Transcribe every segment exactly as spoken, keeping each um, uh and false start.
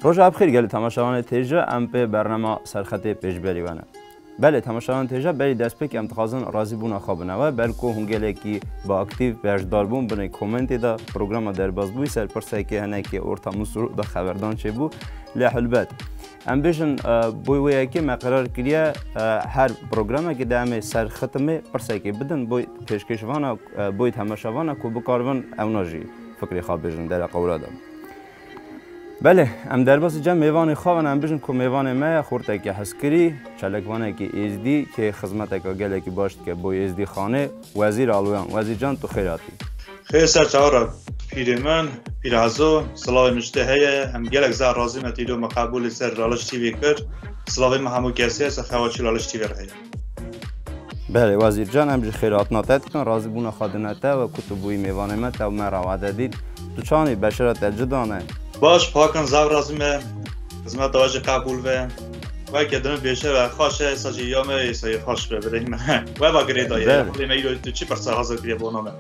Roja bi xêr gelî temaşevanê têja, em pê bernama Serxetê pêşberî we ne. Belê, temaşevanê têja, berî destpêkê em dixwazin razîbûna xwe bine we, belko hûn gelekî bi aktîf beşdar bûn, binê komentê de programa derbas bûyî, ser pirsekê hinekê orta min sûrû de xeberdan çêbû. Lê helbet, em bêjin, e, boy wê yekê me qerar kiriye, e, her programekê de em ê ser xitimê pirsekê bidin, boy pêşkêşvana, e, boy temaşevana ku bikaribin ewna jî fikrê xwe bêjin derê qewra de. Belê, em derbasî cem mêvanê xwe ve ne, em bijin ku mêvanê me ye xortekî hezkirî, çalakvanekî êzdî, kê xizmeteke gelekî baş dike bo êzdî xanê, Wezîr Aloyan. Wezîr can, tu xêr hatî. Xêr ser çawa re, pîrê min, pîrazo, silavê min ji te heye, em gelek zaf razî me, tu îro me qebûlê ser Laliş T V kir, silavê min hemû kesê ser xewa çû Laliş T V re heye. Belê, Wezîr can, em jî xêrhatina te dikin, razîbûna xwe dine te, we ku tu bûyî mêvanê me, te û me re wade dît. Tu çawa nî, beşera te ci dane? Baş, pakin, zaf razî me. Xizmeta we jî qebûl be. Weke din beşer we xweş e, êsa jî ya me, êsa yê xweş be, birê me. We va girêdayî. Belê. Holê me îro tu çi pirsa hazir kiriye bona me?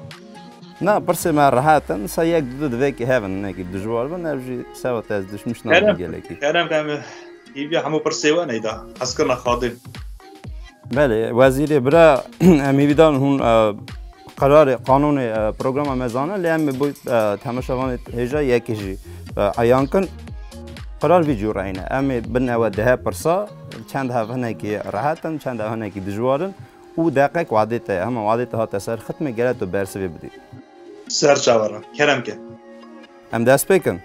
Na, pirsê me rehet in, sa yek du divekî hevin, hinekî dijwar bin, ev jî seva te ez dişmiş Kerem, nabin gelekî. Kerem, em hîviya hemû pirsê we neyda, hezkirina xadê. Belê, wezîrê bira, em hîvî dan hûn, e, qerarê, qanûnê, e, programa me zanin, lê em ê bo, e, temaşevanê hêja yekê jî, e, eyan kin. Qerar vî cûre hîne. Em ê bin ewe dehe pirsa, çend hev hinekî rehet in, çend hev hinekî dijwar in û deqek wadê te ye. Hema wadê te hate ser xitmê, gere tu bersivê bidî. Ser çawa re. Kerem ke. Em dest pê kin.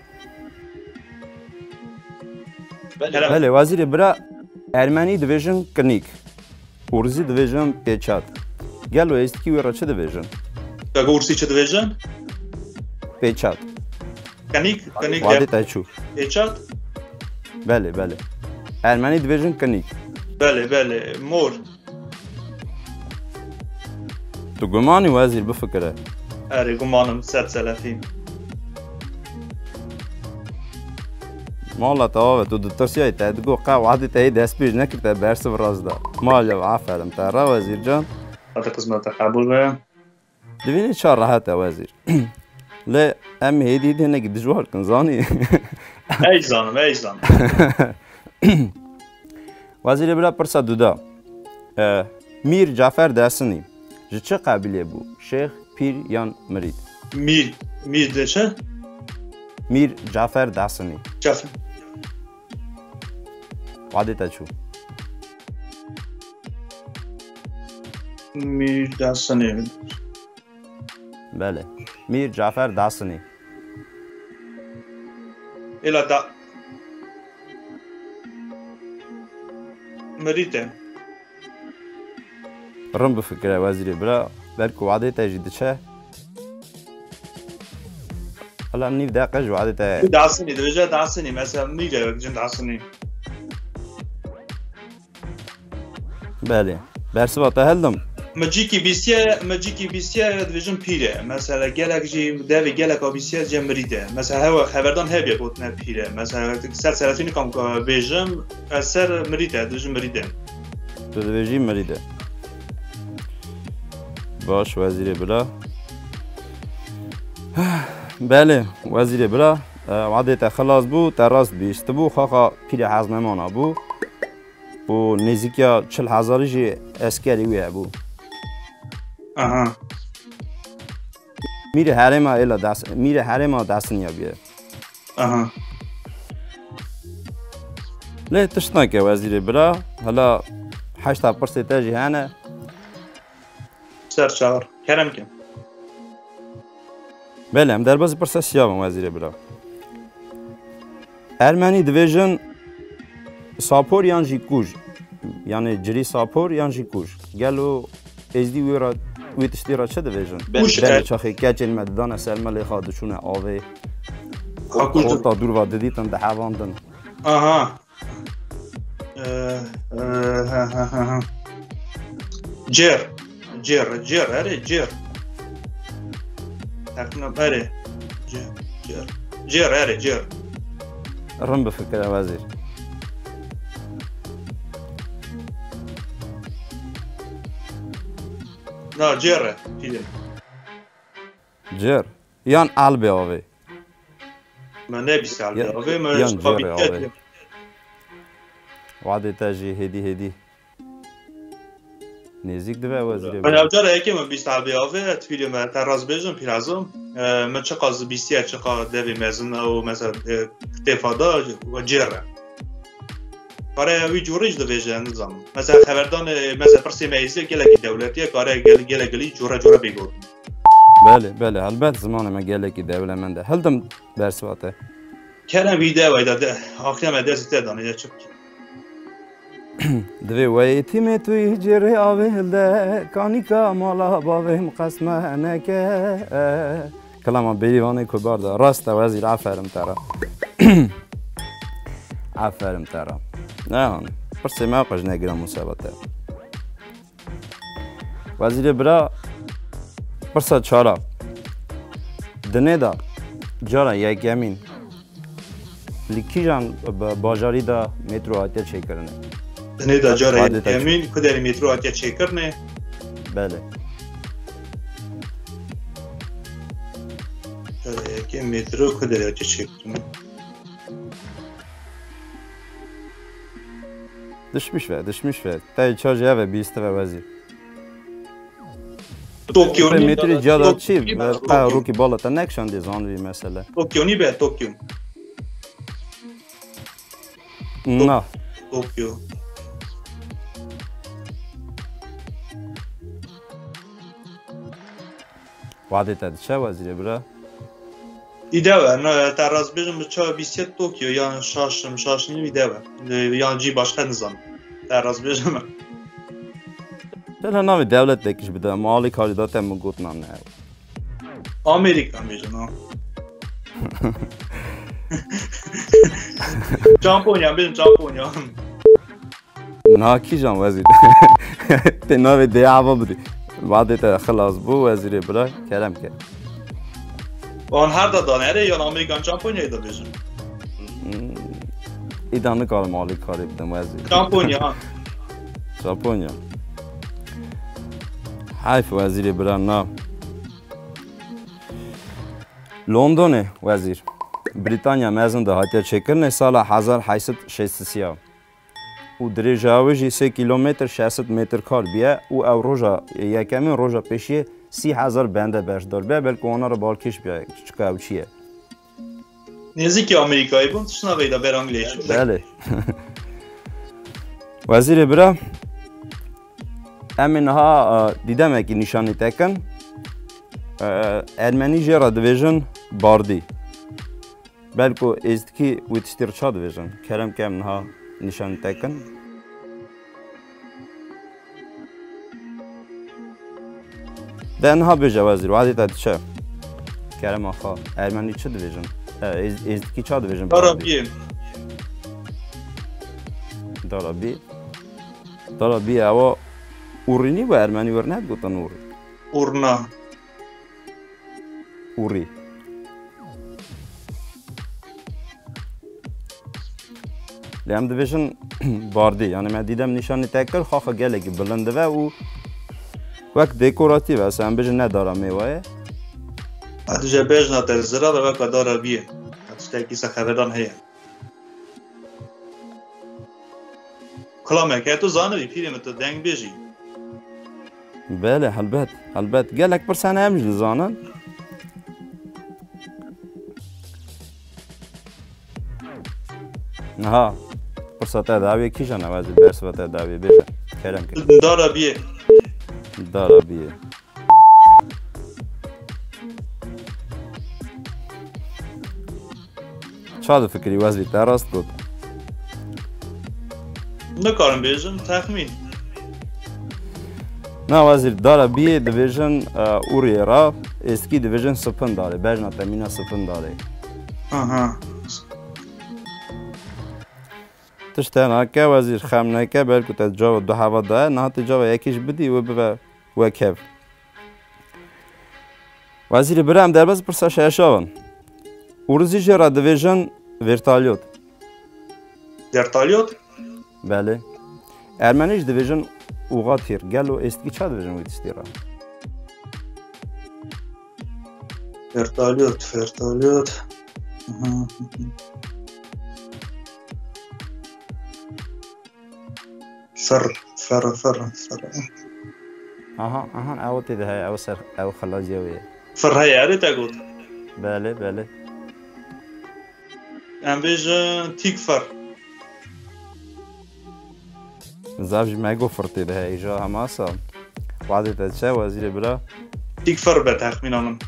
Belê. Belê, wezîrê bira, ermenî dibêjin kinîk. Urzî dibêjin pêçat. Gelo êzikî wê re çi dibêjin? Gego ursî çi dibêjin? Pêçat. Kenîk, kenîk. Wadê te çû. Pêçat? Belê, belê. Ermenî dibêjin kinîk. Belê, belê. Mor. Tu gumanî wezîr bifikire. Erê, gumanim, sed selefî. Mala te ave, tu ditirsiyayî, te digo qe wadê te yê destpêj nekir, te bersiv rast da. Mala ve, aferin te re wezîr can. Hadi xizmete qebûl be. Divînî ça rehet e wezîr. Lê em hêdî hêdî hinekî dijwar kin, zanî? Ey zanim, ey zanim. Wezîrê bira pirsa duda. E, Mîr Cafer Desinî ji çi qebîlê bû? Şêx, pîr yan mirîd? Mîr, mîr de çi? Mîr Cafer Desinî. Cafer. Wadê te çû. Mîr Desinî. Belê. Mîr Cafer Dasinî. Êla da. Mirî te. Rin bifikire wezîrê bira. Belku wadê te jî diçe. Hala nîv deqe ji wadê te. Dasinî, dibêje Dasinî. Mesela Mîr e, cin Dasinî. Belê. Bersiva te heldim. Micîkî bîstiye, micîkî bîstiye dibêjin pîr e. Mesela gelek jî devê geleka bîstiye jê mirîd e. Mesela hewe xeberdan hebiye gotine pîr e. Mesela ser serefî nikam ku bêjim, ez ser mirîd e, dibêjin mirîd e. Tu dibêjî mirîd e. Baş, wezîrê bila. Belê, wezîrê bila. E, wadê te xilas bû, te rast bihîstibû, xaxa pîrê hezmemana bû. Û nêzîkiya çil hezarî jî eskerî wî hebû. Aha. Mîrê herêma êla des-, mîrê herêma Desiniya bûye. Aha. Lê tişt nake wezîrê bira, hela heşta pirsê te jî hene. Ser çawa re. Kerem ke. Belê, em derbasî pirsa siya bin wezîrê bira. Ermenî dibêjin sapor yan jî kûj. Yanî cirî sapor yan jî kûj. Gelo êzdî wê re, wê tiştê re çi dibêjin? Kûj. Berê çaxê keçên me didane ser milê xwe, diçûne avê. Ha, kûj. Xorta dûr ve didîtin, dihevandin. Aha. Ee, e, ha, ha, ha, ha. Cêr. Cêr, cêr, erê, cêr. Heqna, erê. Cêr, cêr. Cêr, erê, cêr. Rin bifikire wezîr. Na, cêr e, pîlê. Cêr. Yan elbê avê. Me nebîst helbê avê, me yan çiqa cêrê bîst avê. Wadê te jî hêdî hêdî nêzîk dibe wezîrê. Min ev cara yekê min bîst helbê avê, tu fîlê me te rast bêjim, pîrazim. E, min çiqas bîstiye, çiqa devê mezin e û mesela, e, têfa da we cêr e. Pare wî cûrê jî divêje, nizanim. Mesela xeberdanê, mesela pirsê me êzê gelekî dewletî ye, kare gel-, gelek gilî cûre cûre bê gotin. Belê, belê, helbet zimanê me gelekî dewlemend e. Hildim bersiva te. Kerem wî de wayda de, axire me dest te danê, ya çi bikî. Divê we yetîmê tu yî cêrê avê hilde, kanîka mala bavê min qesme neke. Kilama Bêrîvanê ku bar da. Rast e wezîr, aferin te re. Aferin te re. Ne han. Pirsê me qij negiran musebete. Wezîrê bira, pirsa çara. Dinê de cara yekemîn li kîjan ba-, bajarî de metro hatiye çêkirinê? Dinê de cara Wadê te yekemîn ku derê metro hatiye çêkirinê? Belê. Cara yekê metro ku derê hatiye çêkirinê? Dişmiş ve, dişmiş ve. Te çar jî eve bîst ve wezîr. Tokyo. Metrî ciyada çi? Tokyo. Qe rokî bala te nekşandî zanvî mesele. Tokyo nî be, Tokyo. Na. Tokyo. Wadê te diçe wezîrê bira? Îde we, ne, te rast bêjim, bi çawa bîst yek Tokyo, yan şaşim, şaşim, îde we. Yan cî başqa nizanim. Te rast bêjim. Te ne navê dewletekî ji bide, ma alîkarî da te min gotina ne. Amerîka bêjin, ha. Çamponya, bêjin çamponya. Na kîjan wezîr. Tê navê dê ava bidî. Vadê te xilas bû wezîrê bira kerem ke. Wan her da danere yan Amerîkan çamponyayê da bêjin. Hmm. Îda nikarim alîkarî bidim wezîr. Çamponya. Çamponya. Heyf wezîrê bira na. Londonê wezîr. Brîtanya mezin de hatiye çêkirinê sala hezar heyt sed şêst û sê ya. Û dirêja wê jî sê kîlometr şeş sed metr kar bûye û ew roja yekemîn roja pêşiyê sî hezar bende beşdar bûye, belkî wana re balkêş bûye, çika ew çi ye. Nêzîkî Amerîkayê bûn, tişt navê de ber Angliyayê çû. Belê. Wezîrê bira, em ê niha, e, dîdemekî nîşanî te kin. E, Ermenî jê re dibêjin bardî. Belko êzdikî wî tiştî re ça dibêjin? Kerem ke em niha nîşan te kin. De niha bêje wezîr, wadê te diçe. Kerema xwe, ermenî çi dibêjin? E, êz-, êzdikî ça dibêjin? Darabiyê. Darabî. Darabî ewa urî nî, we ermenî wir nedigotin urî? Urna. Urî. Lê em dibêjin bardî. Yani me dîdem nîşanî te kir, xaxa gelekî bilind dibe û wek dekoratîf e, se em bêjin ne dara mêwa ye. Hatice bejna te zira ve weka dara biyê. Tiştekî se xebedan heye. Kilameke tu zanibî, pîrê min, tu deng bêjî. Belê, helbet, helbet. Gelek pirsa ne em jî dizanin. Niha pirsa te dawî kîjan e, wezî bersiva te dawî bêje. Kerem ke. Dara biyê. Dara biyê. Ça difikirî wezîr, te rast got. Nikarim bêjim, texmîn. Na wezîr, dara biyê dibêjin, e, uriyê ra, êskî dibêjin sipin darê, bejna te mîna sipin darê. Aha. Tişt te nake wezîr, xem neke, belku te cava du heva daye, niha te cava yekî jî bidî, wê bibe wek hev. Wezîrê bira, em derbas pirsa şeşav in. Ûrizî jê re dibêjin vertalyot. Vertalyot? Belê. Ermenî jî dibêjin uxatîr. Gelo êstî ça dibêjin wî tiştî re? Vertalyot, vertalyot. Aha. Fir, fir, fir, fir. Aha, aha, ew tê de heye, ew ser, ew xelaziya wê ye. Fir heye, erê te got. Belê, belê. Em bêjin tîk fir. Zaf jî me got fir tê de heye, îja hema sa. Wadê te çi, Wezîrê bira? Tîk fir be texmîna min.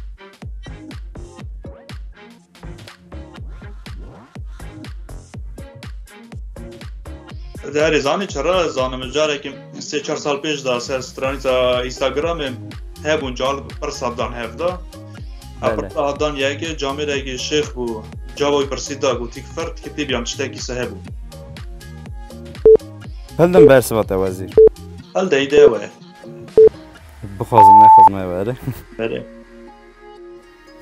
Derê zanî çira zanim carekî sê çar sal pêş de ser stranîta Instagramê hebûn, cal pirsa dan hevda. Belê. Pirsa dan yekê camêrekî şêx bû, cava wî pirsî da, gotî fir, kitêbiyan tiştekî se hebû. Hildim bersiva te Wezîr. Hildeyî de we. Bixwazim nexwazim ew ere. Berê.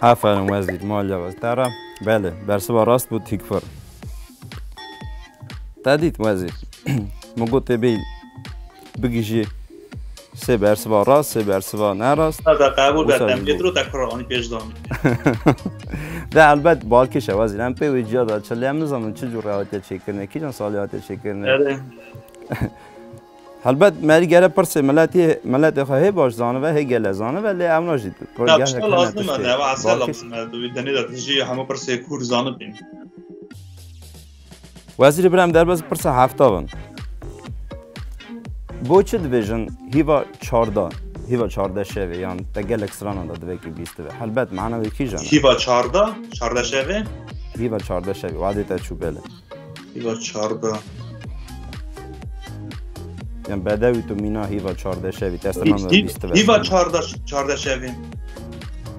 Aferin Wezîr, maliya Wezîr. Te re, belê, bersiva rast bû, tîk fir. Te dît Wezîr. Min got tê bê bigihîjî sê bersiva rast, sê bersiva nerast. Te qebûl be, wisa te jî bêtir û te kura anî pêş dan. De helbet balkêş e Wezîr. Em pê wê ciya de çi lê em nizanin çi cûr re hatiye çêkirinê, kîjan salî hatiye çêkirinê. Erê. Helbet merî gere pirsê miletê, miletê xwe hê baş zanibe, hê gele zanibe, lê ewna jî pir. Ya, gelek pişta hene lazim e, tiştê ne, ev ese balkêş lazim e, tu wî denê de tu jî hemû pirsê kûr zanibî. Wezîrê bira, em derbas pirsa hefta bin. Bo çi dibêjin hîva çarda, hîva çarde şevê, yan te gelek strana de divekî bîstibe. Helbet mana wê kîjan e? Hîva çarda, çarde şevê? Hîva çarde şevê, wadê te çû belê. Hîva çarda. Yan bedewî tu mîna hîva çarde şevî, te strana de bîstibe. Hîva çarda, çarde şevê.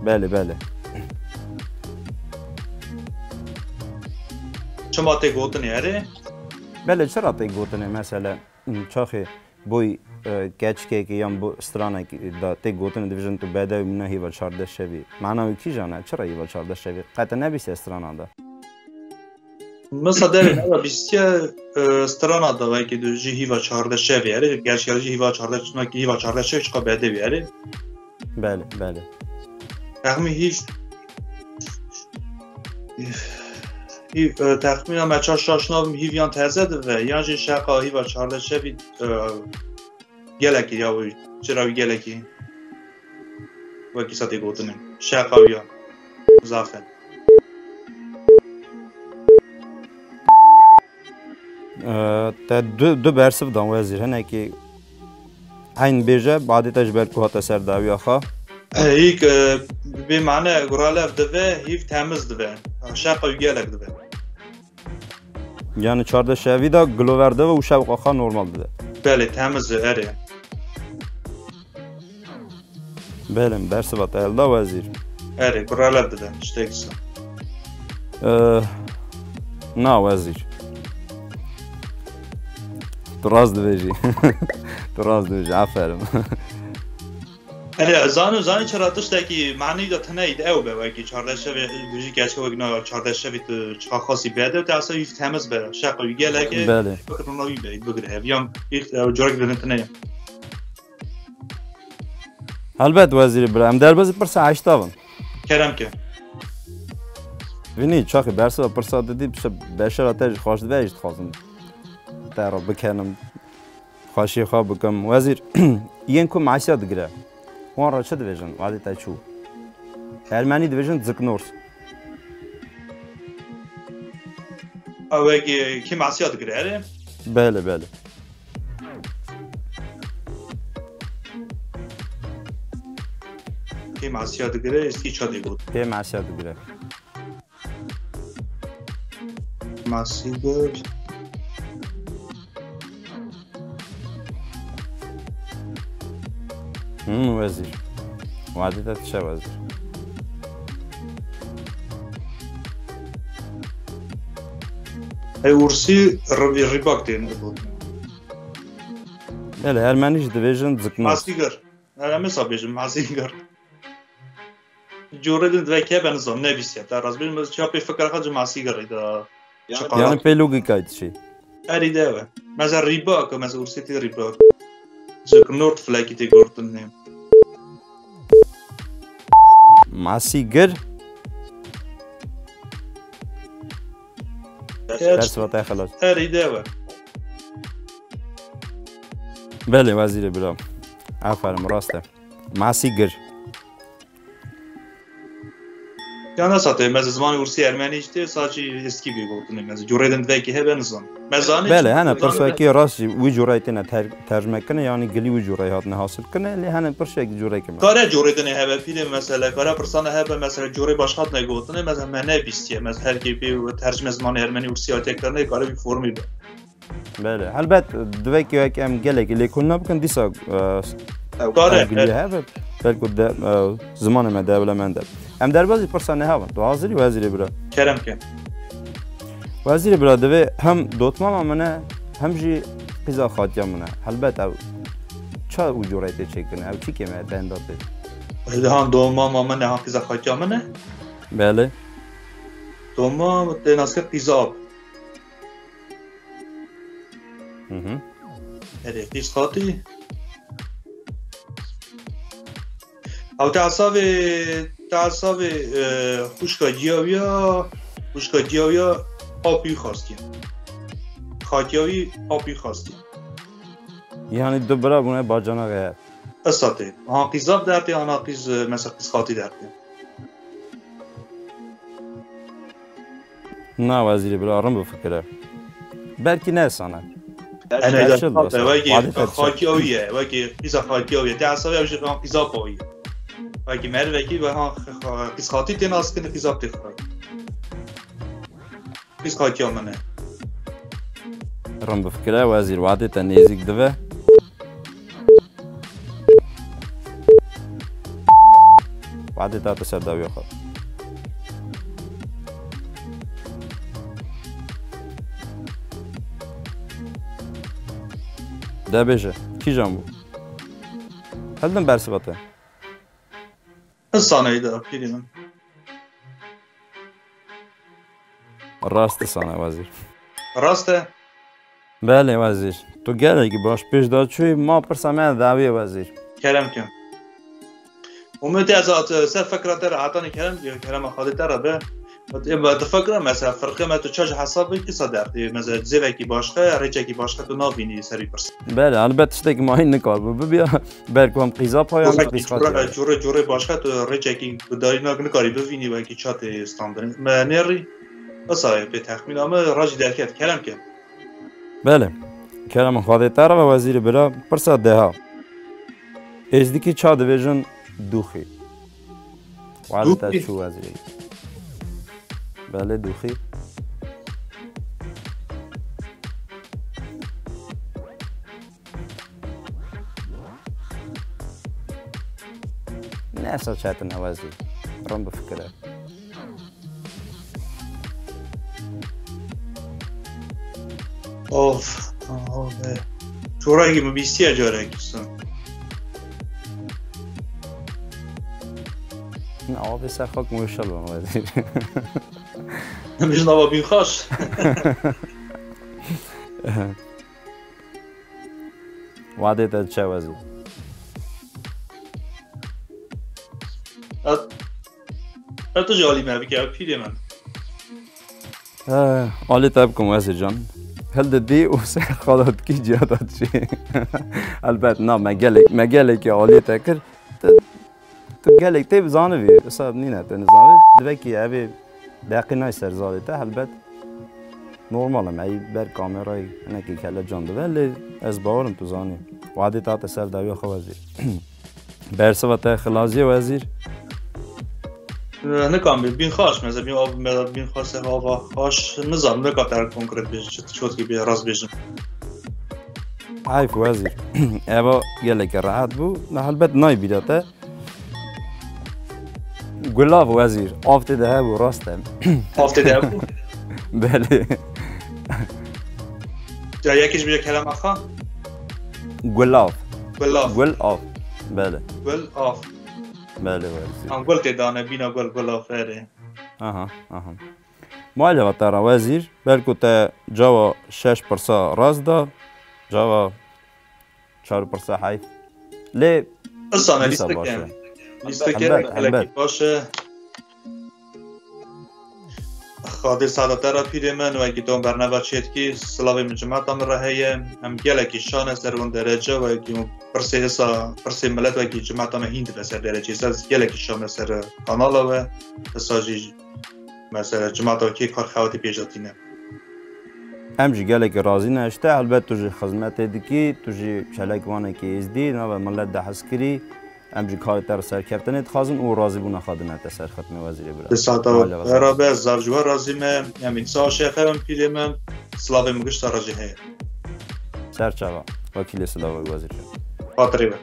Belê, belê. Çima tê gotinê erê? Belê, çira tê gotinê, mesele, çaxê boy, e, keçikekê yan bo stranekê de tê gotinê, dibêjin tu bedew mîna hîva çarde şevî. Mana wî kîjan e? Çira hîva çarde şevî? Qet nebîstiye strana de. Misa derê nava bîstiye, e, strana de wekî tu jî hîva çarde şevê erê. Gerçi jî hîva çarde, çima ki hîva çarde şevê çiqa bedewî erê. Belê, belê. Texmî hîv, hîv, e, texmîna me çar şaş nabim hîv yan teze dibe, yan jî şeqa hîva çarde şevî, e, gelekî ya wî, çira wî gelekî. Wekî sa tê gotinê. Şeqa wî ya. Zaf e. E, te du, du bersiv dan Wezîr. Hinekî Eyn bêje, badê te ji ber ku hate ser dawiya xwe. Hîk, e, bê mane guralev dibe, hîv temiz dibe. Şeqa wî gelek dibe. Yani çardeh şevî de gilover dibe û şewqa xwe normal dibe. Belê, temiz e, erê. Belê, bersiva te hilda Wezîr. Erê, guralev dibe, tiştekî sa. E, na Wezîr. Tu rast dibêjî. Tu rast dibêjî, aferin. Erê, zano, zanî çira tiştekî manî de tine yî de ew be, wekî çardeh şevê, dijî keçke wek na çardeh şevî tu çiqa xasî bede, te asa wî temiz be, şeqa wî gelek e, belê, bikirina wî be, bigire hev, yan wî, ew corek de tine ye. Helbet Wezîrê bira, em derbasî pirsa heşta bin. Kerem ke. Vinî, çaxî bersiva pirsa didî, pişe beşera te jî xweş dibe, ez jî dixwazim te re bikenim, xweşiyê xwe bikim. Wezîr, yên ku masiya digire, wan re çi dibêjin, wadê te çû? Ermenî dibêjin ziknors. Ew ê kî masiya digire, erê? Belê, belê. Kê masiya digire, ez kî ça dê got. Kê masiya digire. Masî gir. Hmm, Wezîr. Wadî te tişe Wezîr. Hey, Ursî ribî, ribak tên got. Belê, ermenî jî dibêjin zikno. Masî gir. Her em esa bêjin masî gir. Corê din divê ke ben zam nebîsiye. Te rast bêjim, ez çiya pê fikir xwe ci masî gir de. Yani pê logîkayê dişê. Erî de ew e. Mesela rîbak, mesela Ursî tê rîbak. Ji nord filekî tê gortin ne. Masî gir. Her Bersiva te xilas. Her îde we. Belê wezîrê bira. Aferin, rast e. Masî gir. Ya ne satê, meze zimanê Ursî Ermenî işte sadece eski bir gotinê meze. Curê din vekî hebe nizam. Mezanê Belê, hene pirsakî rast jî wî curayê têne ter-, tercme kine, yani gilî wî curayê hatine hasil kine, lê hene pirsek curayê kime. Kare curê dinê hebe pîlê mesele, kare pirsane hebe mesele, curê başqat ne gotine, meze me ne bîstiye, meze her kê pê tercme zimanê Ermenî Ursî hatiye kirine, kare bir formî be. Belê. Helbet divekî wek em gelekî lêkolîna bikin, dîsa, e, Ew kare, em gilî evet. Hebe, belku de, e, zimanê me dewlemend e. Em derbazî pirsa neha bin. Tu hazirî wezîrê bira? Kerem ke. Wezîrê bira divê hem dotmama min e, hem jî qîza xatiya min e. Helbet ew ça û cureyê tê çêkirin, ew çi kêm e benda tê? Ew han dotmama min e, han qîza xatiya min e. Belê. Dotmama tê nas kir qîza ap. Hı hı. Erê, qîz xatî. Ew te hesabê, te hesabê, e, xwişka ciyawiya, xwişka ciyawiya apî xastiye. Xatiya wî apî xastiye. Yani du bira bûne bacana xeyal. Esa tê. Han qîzav dertê, ana qîz, e, mesela qîz xatî dertê. Na wezîrê bira, rin bifikire. Belkî ne sana. Ene Gerçi de wekî xakî ew ye, wekî qîza xakî ew ye. Te hesabê ew jî han qîza pa ye. Wekî mervekî ve han qîz xatî tê nas kirin, qîza tê xwe. Qîz xatiya min e. Rin bifikire, wezîr wadê te nêzîk dive. Wadê date ser dawiya xwe. De bêje, kîjan bû? Hildin bersiva te. Insaneyî de pîrî min. Rast e sana wezîr. Rast e? Belê wezîr. Tu gelekî baş pêş de çûyî, ma pirsa me dawiyê wezîr. Kerem ke. Umêdê ez hat ser fikra te re hetanî kerem ke, kerema Xwedê te re be. Ê, me difikira mesela firqê me tu çaş hesab bikî sa dertê. Mesela zêvekî başqe, rêçekî başqe tu navînî serî pirs. Belê, helbet tiştekî mayî nikar bû. Bibiya Belku em qîza payan Curê, qîz xatiya. Curê, curê, curê başqa tu rêçekî bi darî nak nikarî bivînî wekî çatê standin. Me nêrî, esa ye pê texmîna me rajî derket, kerem ke. Belê. Kerema Xwedê te re ve wezîrê bira, pirsa deha. Êzdikî ça divêjin dûxî. Wale te Dûxî? Çû wezîrê. Belê dûxî. Ne sa çetin e wezî. Rin bifikire. Of, of, e. Çorayekî min bîstiye carek. Awa bê ser xak muşel ban wezî. Min nava bîn xaş. Wadê te çe wezî? Et, et tu jî alî me bike, pîrê min. Eh, alî te bikim wezîr can. Hildidî û ser xala dikî ciya de diçî. Elbet na me gelek, me gelekî alî te kir. Te Tu gelek tê zanivî, wisa nîne te nizanivî. Divekî evê deqî nay ser zalê te, helbet normal e, me ey ber kamerayê hinekî kele can dibe, lê ez bawerim tu zanî. Wadê tate ser dawiya xwe wezîr. Bersiva te xilaziye wezîr. Nikan bê, bîn xaş, meze bîn av, meze bîn xaş, ser ava xaş, nizam, nika te konkret bêjim, çi, çi wekî bê, rast bêjim. Heyf wezîr. Eva gelekî rehet bû. Na helbet nay bîra te. Gulav wezîr. Av tê de hebû, rast e. Av tê de hebû? Belê. Ya yekî ji bîra kelama xwe? Gulav. Gulav. Gul av. Belê. Gul av. Belê wezîr. An gul tê dane, bîna gul, gulav, erê. Aha, aha. Malê ve te re wezîr, belku te cava şeş pirsa rast da, cava çar pirsa heyf. Lê Isane dîsa lîstik baş e. Lîstik e, helbet, helbet. Baş e. Xadir, saeta te re pîrê min, wekî tom bernava çêtkî, silavê min cimata min re heye. Em gelekî şane ser wan derece, wekî pirsê êsa, pirsê milet wekî cimata me hîn dibe ser derecê. Ser gelekî şane ser kanala we. Êsa jî mesela cimata wekî kar xewatî pêşatîne. Em jî gelekî razî ne ji te, helbet tu jî xizmetê dikî, tu jî çelek wanekî êzdî, nava milet de hezkirî. Em jî karê te re serkeftinê dixwazin û razîbûna xwe dine te ser xidmê wezîrê bira. Di saeta we re be, zaf ji we razî me. Em însa şefe min pîrê min. Silavê min gişta re jî heye. Ser çava. Wekîlê silavê wezîr. Xatirê we.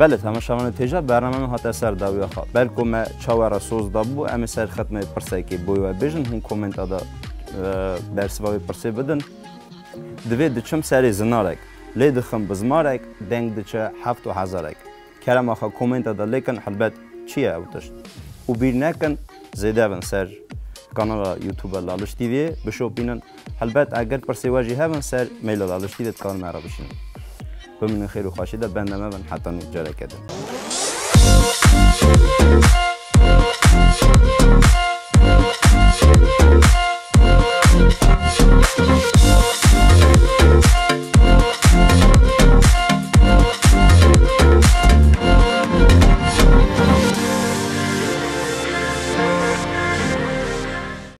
Belê, temaşevanê têja bername me hate ser dawiya xwe. Belko me çawa re soz dabû, em ê ser xetmê pirsekê bo we bêjin, hûn komenta de, e, bersiva wê pirsê bidin. Divê diçim serê zinarek, lê dixim bizmarek, deng diçe heft û hezarek. Kerema xwe komenta de lêkin, helbet çi ye ew tişt. Û bîr nekin, zêde bin ser kanala YouTube Laliş T V'yê, bişopînin. Helbet eger pirsê we jî hebin ser maila Laliş T V dikarin me re bişînin. Bimînin xêr û xweşî de, bende me bin heta nû careke din.